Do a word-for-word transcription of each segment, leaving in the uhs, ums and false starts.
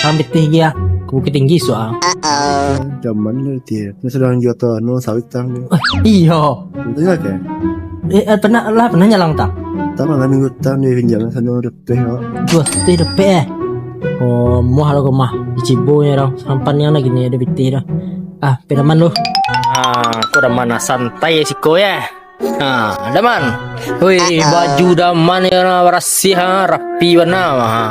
Tang pitih gi ah. Ka Bukittinggi suah. Zaman dulu tu. Ni sadang jual tu, anu, sawit tang ni. Iyo. Itu lah kan? Eh, eh, pernah lah, pernah nyalang tang? Tang lah, minggu tang dia pinjam sana dapek, yo. Dua ratus dapek, eh? Oh, muah lah kau mah. Icibo nya dah. Sampan yang lagi ni ada pitih dah. Ah, pedaman lu. Ah, kau dah mana santai ya siko ya? Ha, Daman. Wih, baju Daman ni lah barasiah, ha, rapi bana, ha.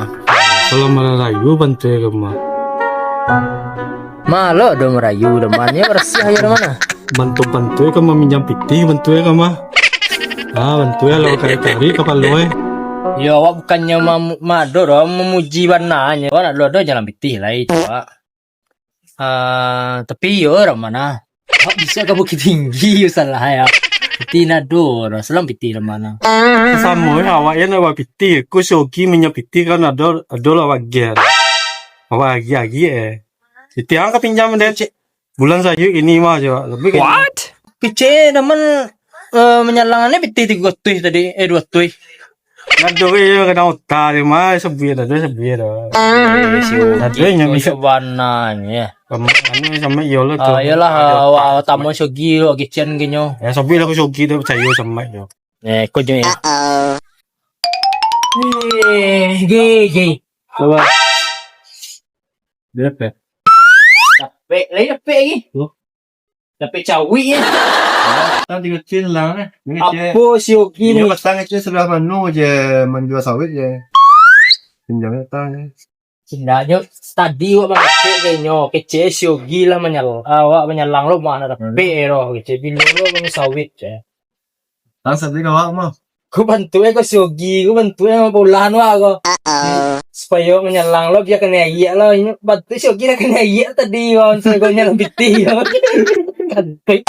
Kalau malam rayu bantuak ka mah. Malo do marayu Daman, yo barasiah yo Daman, ha. Bantuak-bantuak ka mah minjam pitih, bantuak ka mah. Ha, bantuak lah bakari-kari kapalo, eh. Yo, awak bukannyo mamu-, mado do mamuji bana nyo. Awak nak do-do jalan pitih lai tu, Wak. Ah, tapi iyo, Daman, ah. Awak bisa ka Bukittinggi, yo salah, yo. Pitih nado, dah salam pitih, Daman, ah. Samo, yo, awak yo nak bapitih. Ko si Ogi minjam pitih kan ado, ado lah bagian. Awak agiah-agiah, eh. Pitih ang ka pinjam dek cek. Bulan sayuik ini mah, jo. Tapi kan What? Kecek, Daman, eh, manyalang ni pitih tigo ratuih tadi, eh, duo ratuih. Nado yo kadang utak dia mah, sabuik dah, sabuik dah. Eh, si Ogi Nado nyo tu bisa. Sabana nyo, ya. Sama, anu, samo iyo lah tu. Ah, iyolah, Ada awak otak. Tamo si Ogi, awak kecek genyo. Ya, sabuik lah ko si Ogi, dah picayo samo yo. Eh, ko jo, ya. Eh, Gi, Gi. Coba. Dia apa? Dapek, lai dapek lagi. Tuh. Dapek cawik, ya. Tang tigo kecil lah, eh. Ini kecil. Apo si Ogi Ini ni? Patang kecil sebelah mano je manjua sawit je. Pinjam datang je. Indak, nyo tadi awak mangecek ka inyo, kecek si Ogi lah manyal-, awak manyalang lo, mana dapek ro, kecek bilo lo manjua sawit je. Tang sadih ka awak mah. Ko bantuak ko si Ogi, ko bantuak samo bolahan wak ko. Supayo manyalang lo, bia kanai aiak lo. Inyo bantuak si Ogi lah kanai aiak tadi, wak, untuak ko nyalang pitih, wak. Kanai.